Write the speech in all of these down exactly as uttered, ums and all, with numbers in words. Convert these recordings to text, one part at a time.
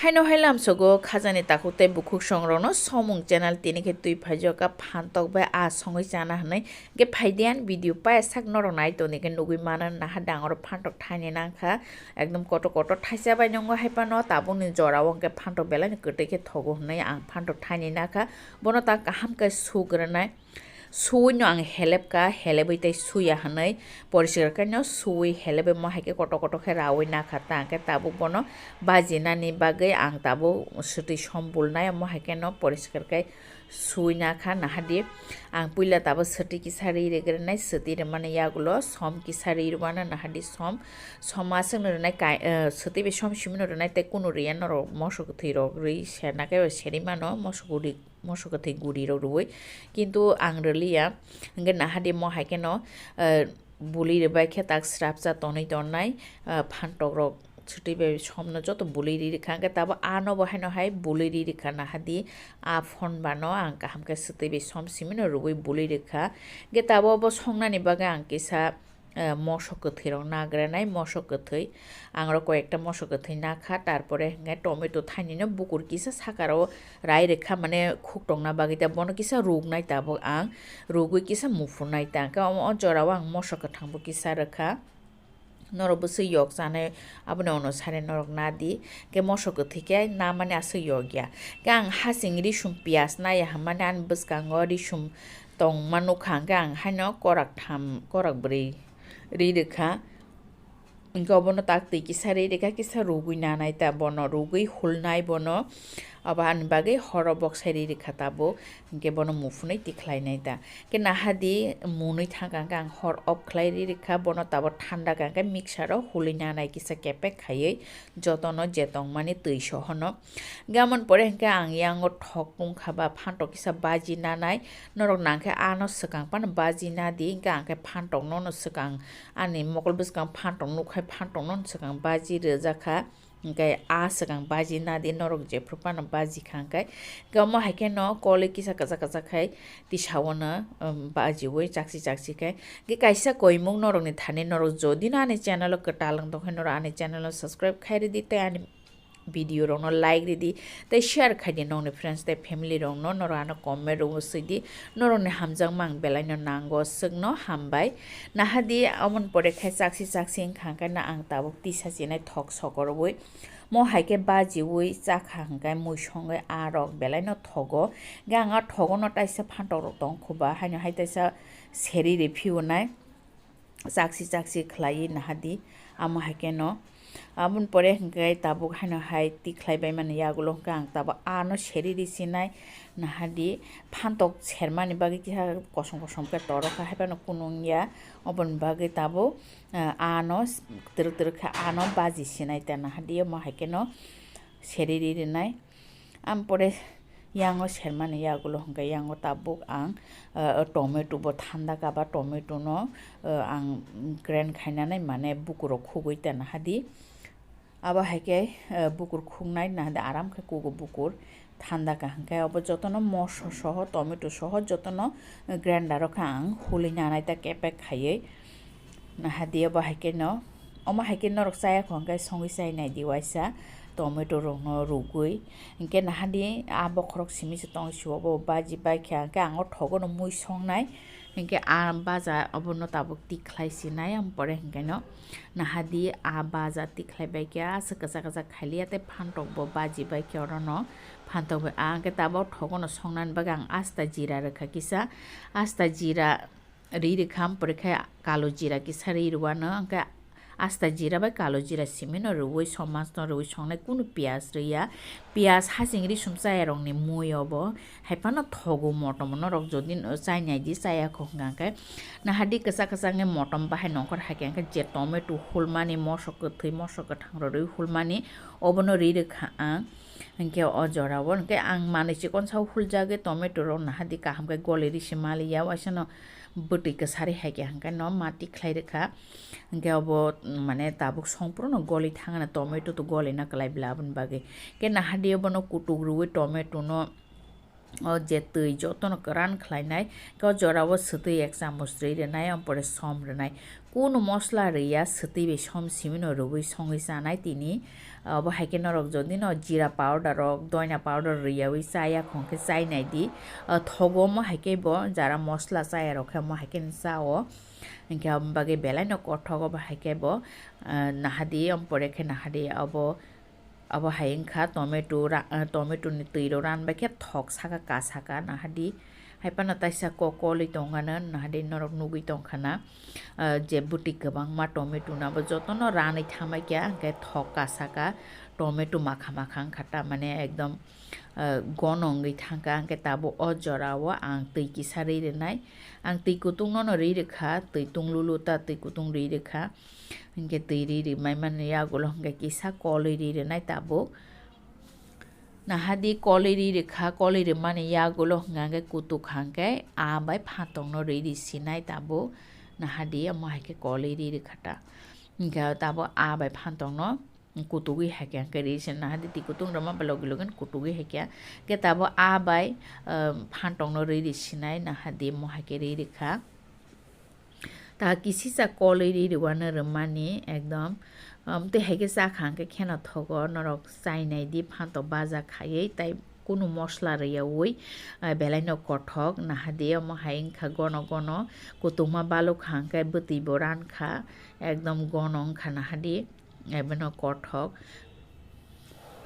Haino hai lamsogo khajani takhuk tei bukhuk songrokno somung channel tini khe twi phaijak kha phantok bai a songwi chana hwnwi. Hwnkhe phaidi ani video paya sak norok nai toni khe nugwi mano naha dangor phantok thaini nangkha. Ekdom kotor kotor thaisa bai nongo hai phano tabukni jorao hwnkhe phantok belai no kwtwi khe thogo hwnwi ang phantok thaini nakha. Bono ta kaham khe sugranai. Suwino ang helep ka, helebwi tei suya hwnwi poriskar khe no suwi helebwi mo hai khe kotor kotor khe rawi nakha ta hwnkhe tabuk bono bajinani bagwi ang tabuk swtwi som bulnai mo hai khe no poriskar khe suwi nakha nahadi. Ang puila tabuk swtwi kisa ri rigrinai, swtwi rwmani yagulo som kisa ri rwmano nahadi som, som aswkno rwnai kai, eh, swtwi bai som simino rwnai tei kunu riya norok moso kwthwi rok ri serna khe seri mano moso guri. Moso kwthwi guri rok rwui, kintu ang rwliya. Hwnkhe nahadi mo hai kheno, eh, buli rwbai khe tak srapsa tonwi tonnai, eh, phantok rok swtwi bai somno joto buli ri rwkha. Hwnkhe tabuk ano bo haino hai buli ri rwkha nahadi, a phone bano ang kaham khe swtwi bai som simino rwui buli rwkha. Hwnkhe tabuk bo songnani bagwi ang kisa eh, moso kwthwi rok nagranai, moso kwthwi. Ang oro koi ekta moso kwthwi nakha, tarpore hwnkhe tomato thainino bukur kisa sakaro rai rwkha, mane khuk tongna bagwi ta bono kisa ruknai tabuk ang, rugwi kisa muphunai ta. Hwnkhe omo o jorao ang moso kwthangbo kisa rwkha. Norok bwswk yok chanai aboni onusare norok nadi. Hwnkhe moso kwthwi khe namani aswk yok ya. Hwnkhe ang hasing risum piyaj naiya hwnmani ani bwskango risum tongma nukha, hwnkhe ang haino korak tham, korak bwrwi ri rwkha. Hwnkhe obono tak twi kisa ri rwkha, kisa rugwi nanai ta bono, rugwi hulnai bono. Abo ani bagwi horo boksai ri rwkha tabuk, hwnkhe bono muphunwi tikhlainai ta. Hwnkhe nahadi munwi thangkha, hwnkhe ang hor off khlai ri rwkha, bono tabuk thanda kha, hwnkhe mixer o hulwi nanai kisa kepek khaiwi. Jotono je tongmani twi sohono. Gamon pore hwnkhe ang yango thok tungkha ba phantok kisa baji nanai. Norok nangkhe ano swkang phano baji nadi, hwnkhe ang khe phantok nono swkang ani mokol bwskang phantok nukhai phantok nono swkang baji rwjakha. Hwnkhe a swkang baji nadi norok jephru phano baji kha hwnkhe. Hwnkhe omo hai kheno kolwi kisa kwchak kwchak khai tisaono, um, bajiui chakchi chakchi khai. Hwnkhe kaisa koimung norokni thani norok jodi no ani channel o kwtal wng tongkhe norok ani channel o subscribe khai rwdi tei ani video rokno like ridi tei share khaidi nongni friends tei family rokno norok ano comment rokno swidi norokni hamjakma ang belaino nango swkno hambai. Nahadi amoni pore khai chakchi chakchi wngkha hwnkhe no ang tabuk tisa chinai thok sokorwi mo hai khe bajiui chakha hwnkhe mui songwi a rok belaino thogo. Hwnkhe ang a thogono taisa phantok rok tongkhuba haino hai taisa seri ri phiyonai. Chakchi chakchi khlaiwi nahadi, amo hai kheno. Aboni pore hwnkhe tabuk haino hai tikhlai baimani yagulo hwnkhe ang tabuk ano seri ri sinai nahadi, phantok sermani bagwi kisa kosom kosom khe torokha, haiphano kunu wngya. Oboni bagwi tabuk, eh, ano twrwk twrwk khe ano baji sinai ta nahadi, omo hai kheno seri ri rinai. Am pore yango sermani yagulo hwnkhe yango tabuk ang, ah, tomato bo thanda kaba tomato no, ah, ang grind khainani mane bukurok khugui tana hadi. Abo hai khe, ah, bukur khuknai na hadi aram khe kugo bukur thanda ka hwnkhe abo jotono moso soho tomato soho jotono grinder o khe ang hului nanai ta kepek khaiwi. Nahadi obo hai kheno, omo hai khe norok chaya kho hwnkhe songwi chai nai di waisa tomato rokno rugwi. Hwnkhe nahadi a bokhorok simi se tong sio bo baji bai kha hwnkhe ang o thogo no mui song nai. Hwnkhe a baja obono tabuk tik khlai si nai, ang pore hwnkhe no nahadi a baja tik khlai bai kha aswk kwchak kwchak khailiya tei phantok bo baji bai kha oro no. Phantok bai a hwnkhe tabuk thogo no song nani bagwi ang asta jira rwkha kisa, asta jira ri rwkha, am pore khe kalo jira kisa ri rwano, hwnkhe asta jira bai kalo jira simi no rwui, somas no rwui songnai, kunu piyaj rwya. Piyaj hasing ri sum chaya rokni mui obo, hai phano thogo motom no rok jodi no chai nai di, chaya kho hwnkha khe nahadi kwchak kwchak nge motom bahai nongkhor hai khe, hwnkhe je tomato hulmani, moso kwthwi, moso kwthang rok rwi hulmani, obono ri rwkha ang. Hwnkhe o jora o hwnkhe ang manwi chikon sa huljagwi tomato rok nahadi kaham khe goli ri se maliya, waisa no bwtwi kwsari hai khe hwnkhe no mati khlai rwkha. Hwnkhe obo, mm, mane tabuk songphuru no goli thangna, tomato to goli na kwlai bla aboni bagwi. Khe nahadi obono kutuk rwui tomato no o je twi jotono kwran khlainai, o jorao swtwi ek chamuch rwi rwnai, ampore som rwnai. Kunu mosla rwya, swtwi bai som simino rwui songwi chanai tini. Obo hai khe norok jodi no jeera powder rok, doina powder rwyaui chaya khong khe chai nai di. O thogo omo hai khe bo jara mosla chaya rok khe omo hai khe chao. Hinkhe omo bagwi belai no kothok obo hai khe bo, ah, nahadi, omo pore khe nahadi obo, obo hai wngkha tomato ra-, ah, tomato ni twi rok ranbai khe thok saka ka saka nahadi. Hai phano taisa ko-, kolwi tongano nahadi norok nugwi tongkha na, ah, je bwtwi kwbangma tomato no abo jotono ranwi thamai kha, hinkhe thok ka saka tomato makha makha wngkha ta mane ekdom, ah, gono wngwi thangkha, hinkhe tabuk o jorao ang twi kisa rwi rwnai. Ang twi kutung nono rwi rwkha, twi tung lulu ta twi kutung rwi rwkha. Hinkhe twi rwi rwmai mani yagulo hinkhe kisa kolwi rwi rwnai tabuk. Nahadi kolwi rwi rwkha, kolwi rwmani yagulo hinkhe kutuk hinkhe aa bai phantok no rwi rwi sinai tabuk. Nahadi omo hai khe kolwi rwi rwkha ta. Hinkhe tabuk aa bai phantok no kutugwi hai khe, hwnkhe rwi se nahadi twi kutung rwma ba logi logi kutugwi hai khe, hwnkhe tabuk aa bai, um, phantok no rwi rwi sinai nahadi mo hai khe rwi rwkha. Ta kisisa kolwi rwi rwano rwmani ekdom, um, tei hai khe chakha hwnkhe kheno thogo norok chai nai di phantok baja khaiwi tei kunu mosla rwyaui, ah, belai no kothok nahadi omo hai wngkha gono gono kutungma balukha hwnkhe bwtwi bo rankha ekdom gono wngkha nahadi. Ebono kothok.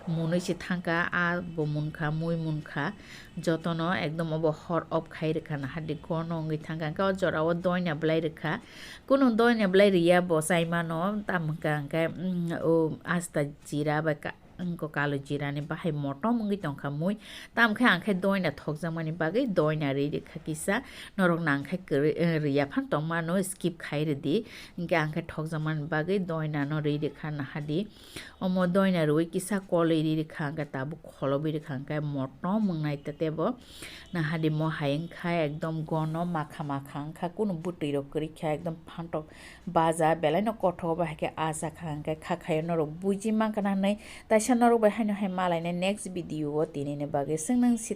Munui se thangkha, a bo munkha, mui munkha. Jotono ekdom obo hor off khai rwkha nahadi gono wngwi thangkha. Hwnkhe o jorao doina bwlai rwkha. Kunu doina bwlai rwya bo chai mano, tamo hwnkha hwnkhe, mm, o asta jira bai ka-, wngkha kalo jirani bahai motom wngwi tongkha mui. Tamo khe ang khe doina thokjakmani bagwi doina rwi rwkha kisa. Norok nang khe kwrwi, eh, rwya phano tongmano skip khai rwdi. Hinkhe ang khe thokjakmani bagwi doina no rwi rwkha nahadi. Omo doina rwi kisa kolwi rwi rwkha, hwnkhe tabuk kholobwi rwkha, hwnkhe motom wngnai tei tebo. Nahadi mo hai wngkha ekdom gono makha makha wngkha, kunu bwtwi rok kwrwi kha, ekdom phantok baja belai no kothok bai hai khe acha kha, hwnkhe kha khaio norok buji mankha na hinwi. Taisa norok bai haino hai malainai next video o tini ni bagwi. Chwng nang si